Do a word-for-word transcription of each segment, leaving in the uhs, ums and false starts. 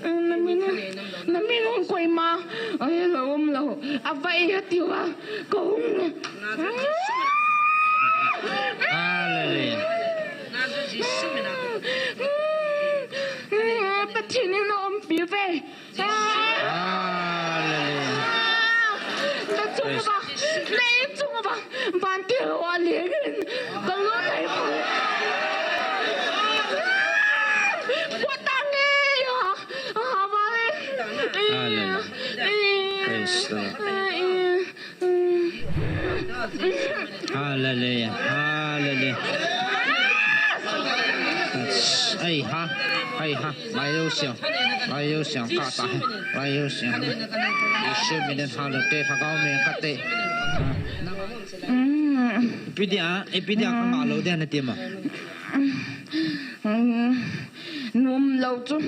Namin, namin hung koima. Ai, lo um lo. Avai hati wa. Ko hung. Hallelujah. Pathen in na umpi ve. Hallelujah. Na chung ba, na in chung ba, ban ti lo a le. Ka lo tai. Ko ta nge ya. Ah, ba le. Hallelujah. Praise the Lord. Hallelujah. Hallelujah. Ai ha. Ai ha. Lai yo siang. Lai yo siang. Ka ta. Lai yo siang. Jesu min in hallelujah. Thagau min kate. Ipi dia, ipi dia ka ngah lou dia na ti ma. Nom lou chu.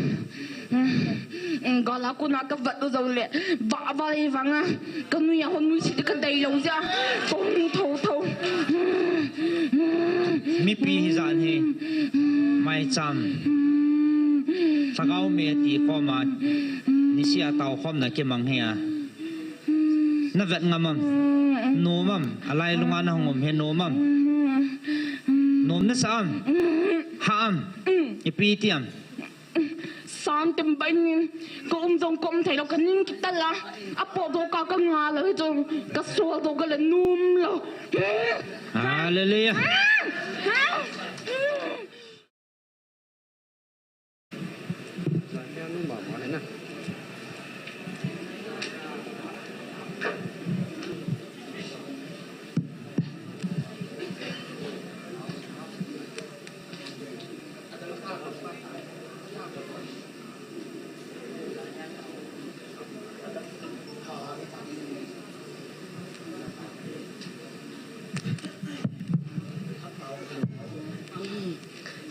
Gala kona ka vat lou jou le. Va, va le vanga. Ka nui a hon nui si ka dei lou ja. Tong tho tho. Mipi hi jan hi. Mai cham. Thagau min ti khom a. Nisi a tao khom na kimang hi a. Na vet ngam am? Nom am? Alai lunga na hung um hi nom am? Nom na sa am? Ha am? Ipi ti am? San tem bai ni, ka um jong ka um thei lou, ka ning kita la. Apo do ka ka nga lou, jong ka sol do ka le nom lou. Hallelujah.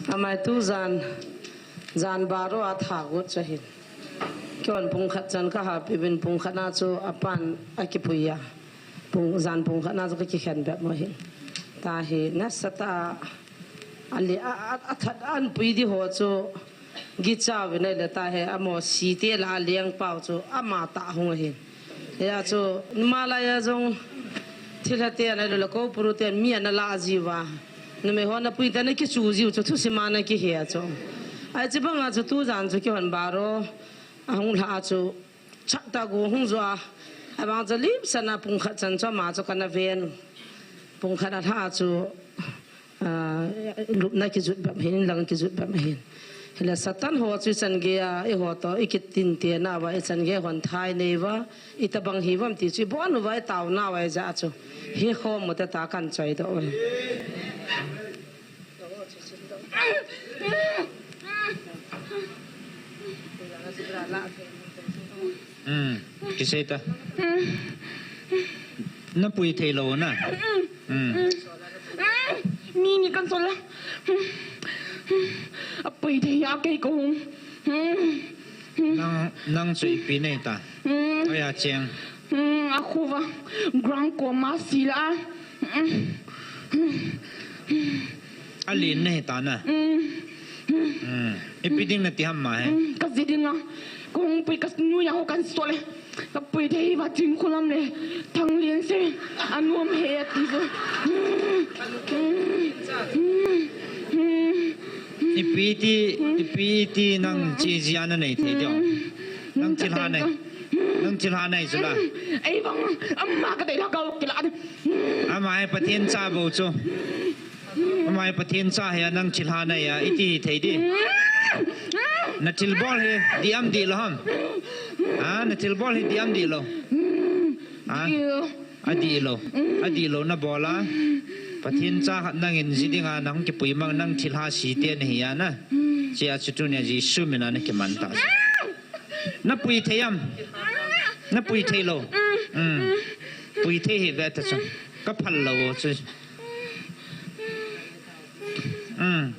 Amai tu jan, jan baro a tha got chu ahin. Kihon pung khat chan ka hapi bin pung khat na chu apan akipui a. Pung, jan pung khat na chu ka kikhen bep mo ahin. Tahi nasatah a, a, a, a that an pui di ho chu gicha vin ahile tahi amo si te la a leng pau chu ama tah hung ahin. Hia chu, numa laiya jong thilha te ana lo la ko puru te mi ana la jiuva. Numei ho na pui te na kichu jiu chu thusim a na kihe a chu. Ai chi banga chu tu jan chu kihon baro ahung lha a chu chat ta gu hung jo a. Abang chu lim sana pung khat chan chu ama chu kana ven. Pung khat a lha a chu Ah, lupna kijut bep hin, lang kijut bep hin. Hile Satan ho chu ichan gei a, eiho to, ikitin te nauva, ichan gei hon thai nei uva, itobang hi uvam ti chu, ibon uva, itao nauva, ijeh chu. Hi ho mu ta ta kan choi doh uve. Hmm, kisei ta. Na pui thei lou na. Hmm. Mi ni kan sol la. Apui thei a kei ko hung. Nang, nang chu ipi nei ta. Aya cheng. Akhuva. Ground ko ma si la. Alen nahi ta na. Hmm. Ipi ding nati ham ma he. Ka ji ding a. Ka hung pui ka nu ya ho kan sol le. Ka pui thei va ching khulam le. Thang lien se. Anuam he ati so. Ipi ti, ipi ti nang chi ji ana nei thei ding. Nang thilha nei. Nang thilha nei chu la. Ei vang, ama ka dei la ka kila. Ama he Pathen cha bou chu. Amai Pathen cha hi a nang thilha nei a, iti thei di. Na thilbol hi diam di lo ham. Ha, na thilbol hi diam di lo. Ha? Adi lo. Adi lo na bol a. Pathen cha khat nangin ji ding a nang kipui mang nang thilha si te nahi a na. Chia chu tunia Jesu min a na kiman ta. Na pui thei am? Na pui thei lo. Mm. Pui thei hi ve ta chu. Ka phal lo chu. Hmm.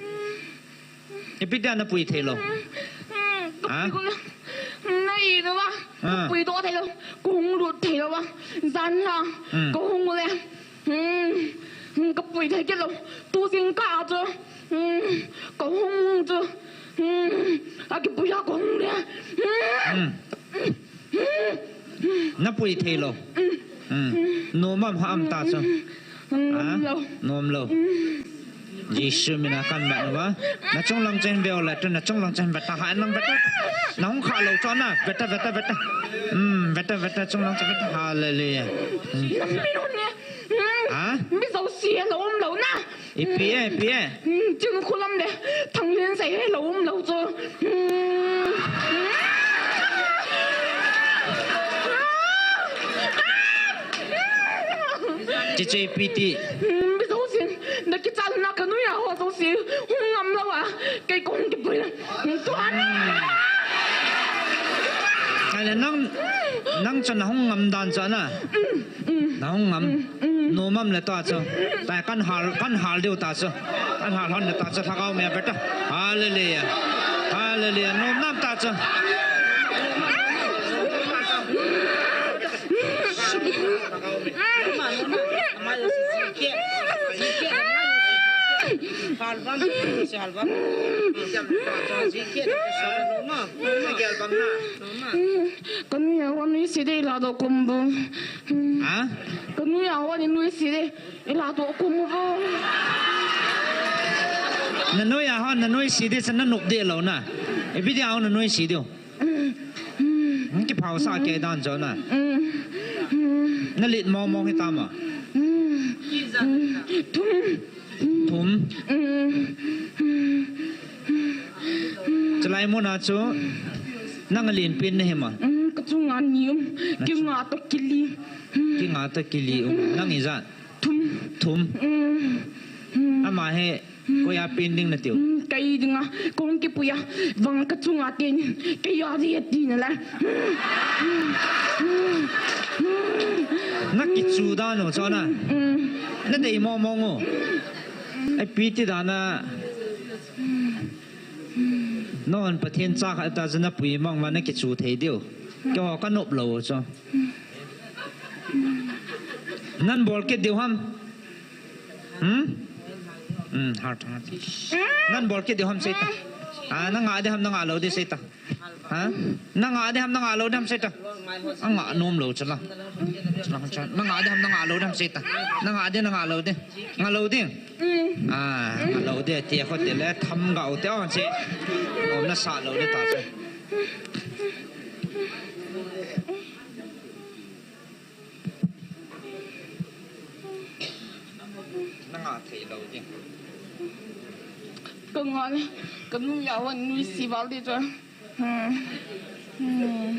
Ipi dia na pui thei lo? Hmm. Ha? Na i lo va. Ah. Pui to thei lo. Kung lut thei lo va. Jan la. Hmm. Kung le. Hmm. Hmm. Ka pui thei ke lo. Tu sing ka chu. Hmm. Kung chu. Hmm. Kipuiya kahung le. Hmm. Napui thei lou. Hmm. Nom am, ha am ta chu. Hmm. Ha? Nom lou. Nom lou. Hmm. Jesu mina kamat uva. Na chunglang chen veu le tu, na chunglang chen veta, ha nang veta. Nahung kha lou chu na. Veta, veta, veta. Hmm, veta, veta, chunglang chen veta. Hallelujah. Hmm. Nang mi nun ne. Hmm. Ha? Mi jouse lou um lou na. Ipi e, ipi e? Hmm, chun khulam le, Thanglen sei he lou um lou chu. Hmm. Chiche ipi ti. Hmm, mi jousen, na kichalna ka noiya ho jouse, hung ngam lou a, kei kahung kipui le. Hmm, tuan. Ahile nang, nang chu nahung ngam dan chu na. Hmm. Hmm. Nahung ngam. Hmm, hmm. Nom am le ta chu. Ta kan hal, kan hal diu ta chu. Kan hal hon le ta chu, lhagao mi a veta. Hallelujah. Hallelujah. Nom nam ta chu. Ka noiya ho nuisat e, la doh kum bu. Hmm. Ha? Ka noiya ho nuisat e, la doh kum bu. Na noiya ho nuisat e, sa na nop de lou na. Ipi dia ho nuisat e. Hmm. Hmm, kiphasah kei dan chu na. Hmm. Hmm. Na lit mong mong hi ta ma. Hmm. Hmm. Thum. Thum. Chulai muna chu nang alen pen na hi ma? Hmm, ka chunga ni um. Kinga toh kili. Hmm. Kinga toh kili um. Nang ijat? Thum. Thum. Hmm. Hmm. Ama hi koiya pen ding na tiu? Hmm, kei dinga. Kong kipuiya. Vang ka chunga ten. Keiya di ati na la. Hmm. Hmm. Hmm. Na kichu dan u chu na. Hmm. Na dei mong mong u. Ipi ti dan a. Non Pathen cha khat ta chu na pui mang ma na kichu thei diu. Keiho ka nop lou chu. Nan bol kit diu ham. Hmm? Hmm, heart, heart. Nan bol kit diu ham sei ta. Ah, na nga di ham, na nga lou di sei ta. Ha? Na nga di ham, na nga lou di ham sei ta. A nga nom lou chu la. Na nga di ham, na nga lou di ham sei ta. Na nga di, na nga lou di. Nga lou di. Mm. Ah, nga lou di, ti a khot di le, tham ga u te on sei. Nom na sa lou di ta chu. Na nga thei lou di. Ka nga le, ka nu ya wan nui si val di chu. Hmm. Hmm.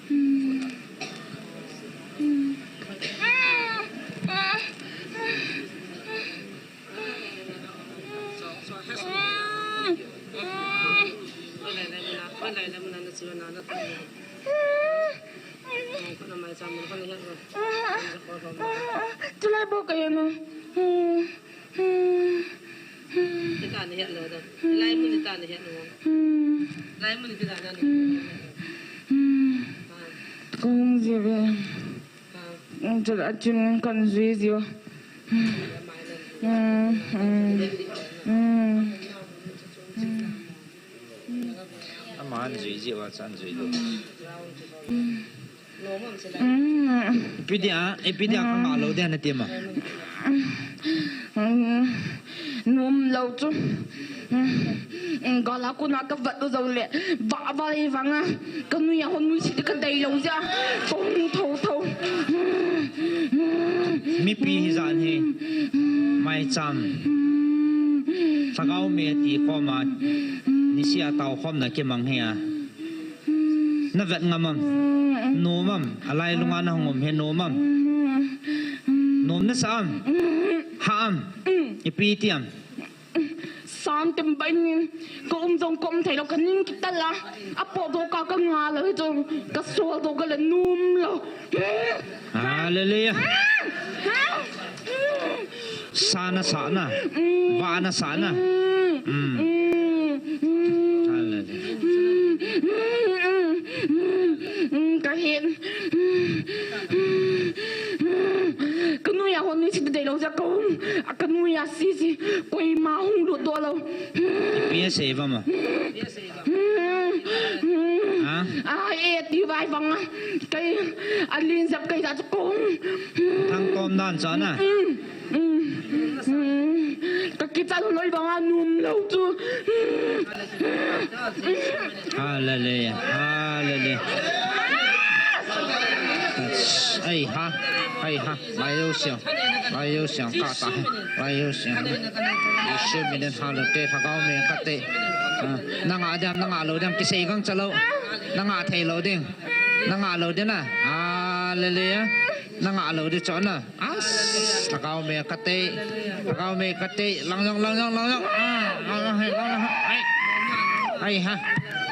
Hmm. Hmm. Chulai bou kei a nu. Ti ta na het lou da. Lai mun ti ta na het lou. Lai mun ti ta na het lou. Kong ji ve. Chulai chun kan jui ji. Ama an jui ji uva chu an jui lou. Ipi dia, ipi dia ka nga lou dia na ti ma. Nom lou chu. Gala kona ka vat u jou le. Va, va le vang a. Ka nui a hon nui si ka dei lou jeh a. Tong tho tho. Mipi hi jan hi. Maicham. Lhagao mi ti khom a. Nisi a tao khom na kimang hi a. Na vet ngam am? Nom am? A lailung a na hung um hi nom am? Nom na sa am? Ha am? Ipi ti am? San tem bai nin, ka um jong ka um thei lou, ka ning kital a. A potdoh ka, ka nga lou hi chu, ka soldoh ka le nom lou. Hallelujah. Sa na sa na. Mm. Va na sa na. Mm. Mm. Mm. Hallelujah. Mm. Mm. Mm. Ka hin. Mm. Ka nui a hon nui si dei lou jeh a ka um. Ka nui a si si. Koima hung lut doh lou. Ipi a sei va ma? Mm. A, e ti vai vang a. Kei, a lin jep kei ta chu kong. Thang tom dan cha na. Mm, mm, mm. Ka kicha loi vang a num lo chu. Hallelujah. Hallelujah. Ai ha. Ai ha. Lai yo siang. Lai yo siang ka ta. Lai yo siang. Jesu min in hallelujah. Te thagau me ka te. Ah, na nga diam, na nga lo diam, kisei vang cha lo. Na nga thei lo ding. Na nga lo ding na. Hallelujah. Na nga lo ding cho na. As, thagau me ka te. Thagau me ka te. Lang jong, lang jong, lang jong. Ah, lang jong, lang jong. Ai. Ai ha.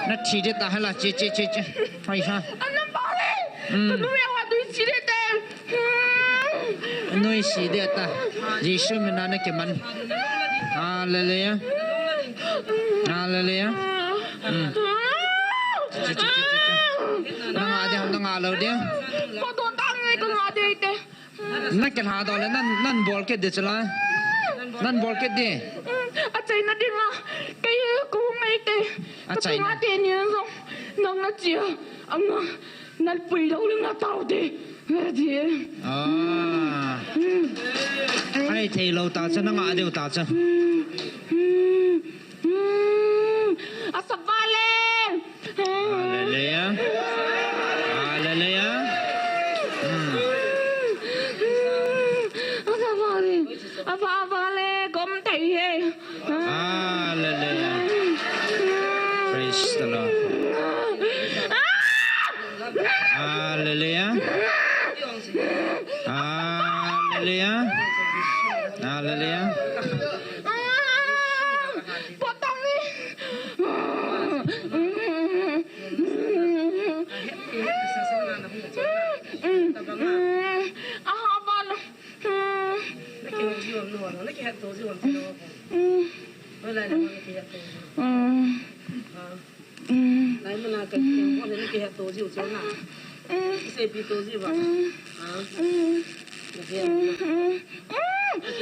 Na thi ding ta ha la. Chi, chi, chi, chi. Ai ha. Ana pa le. Mm. Ka nu ya wa du chi le te. Noise ding ta. Jesu min a na kiman. Hallelujah. Hallelujah. Mm. Chi, chi, chi, chi, chi. Na nga ding, na nga lo ding. Ko don ta ngai ka nga ding te. Na kihla doh le, nan, nan bol kit ding chu la. Nan bol kit ding. A chaina ding a. Kei ko ngai te. A chaina. Ka te ni jong. Nang na chia. Anga. Nalpui lo le na tao te. Ve ti. Ah. Mm. Ai thei lo ta cha, na nga ding ta cha. Mm. Mm. Mm. Asa vale. Hallelujah. Hallelujah. Mm. Mm. Asa vale. Ava, ava le kom thei he. Hallelujah. Praise the Lord. Hallelujah. Hallelujah. Hallelujah.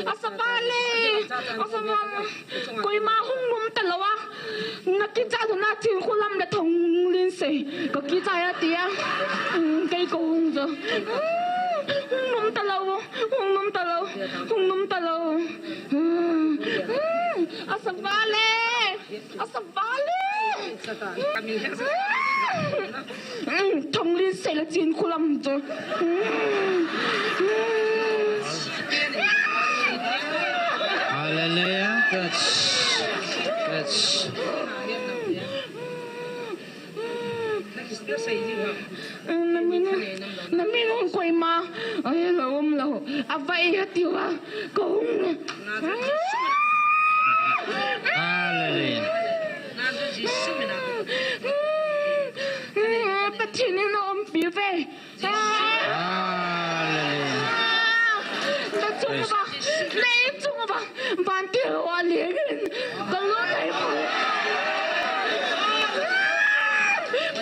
Asa vale. Asa vale. Koima hung nom ta lou a. Na kicha tu na chin khulam le thong lin sei. Ka kicha ya tia. Mm, kei ko hung jo. Mm, hung nom ta lou. Hung nom ta lou. Hung nom ta lou. Mm, mm, asa vale. Asa vale. Mm, thong lin sei le chin khulam jo. Mm, mm. Hallelujah. Touch. Touch. Na min, na min hung koima. Ai, lo um lo. Ava e ha tiu a. Ko hung. Hallelujah. Pathen in na umpi ve. Hallelujah. Na chung ba, na chung ba, ban ti wa le. Ka lo nai ba.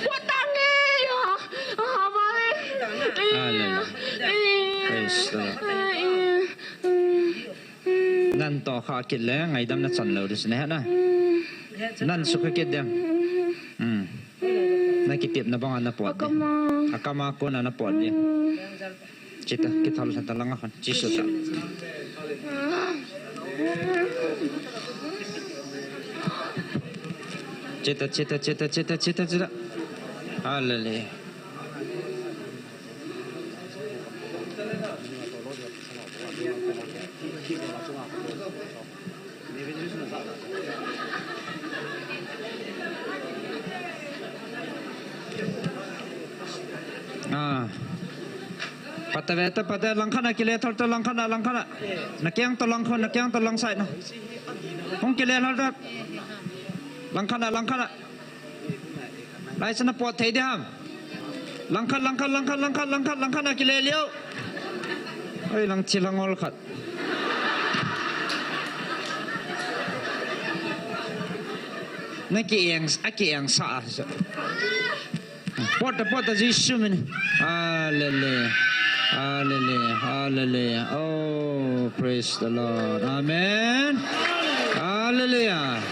Pathen in ya. Hallelujah. Praise the Lord. Nan to kha kit le, ngaidam na chan lo ding ne na. Nan sukha kit ding. Hmm. Na kitepna banga na pot ding. Akama. Akama kona na pot ding. Hmm. Chita, kithal lhata langa hon. Jesu ta. Chita, chita, chita, chita, chita, chita. Hallelujah. Ah. Pata ve ta, pata, langkhat na kile thol ta, langkhat na, langkhat na. Na kiang to langkhat, na kiang to langsai na. Hung kile thol ta. Langkhat na, langkhat na. Lai sana pot thei ding ham. Langkhat, langkhat, langkhat, langkhat, langkhat, langkhat na kile leo. Oi, lang chi lang ol khat. Na kieng, a kieng sa. Pot ta, pot ta, Jesu min. Hallelujah. Hallelujah. Hallelujah. Oh, praise the Lord. Amen. Hallelujah.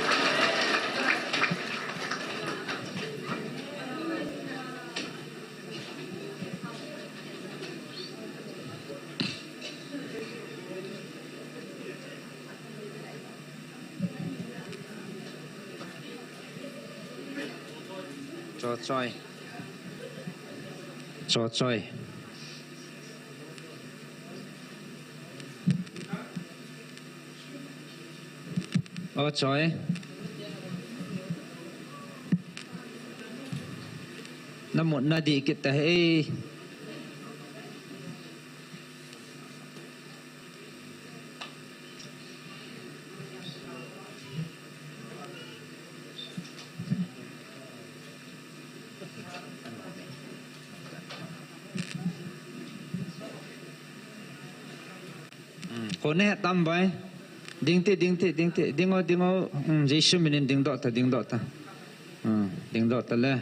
Chochoi. Chochoi. O choi. Namut nadih kit tahih. Kho nahet tam vai. Ding ti, ding ti, ding ti, ding o, ding o. Jesu minin dingdoh ta, dingdoh ta. Dingdoh ta le.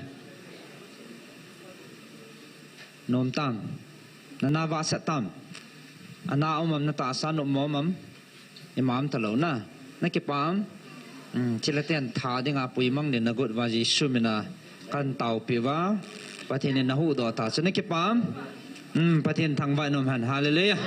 Nom tam. Nana vahsat tam. Ana um am, natahsa nop mo am. Ima um talou na. Nakipah am. Chule ten tha dinga puimang din nagot uva Jesu mina kan taopi uva. Pathen in nahuhdoh ta chu nakipah am. Pathen thangvah in um hen. Hallelujah.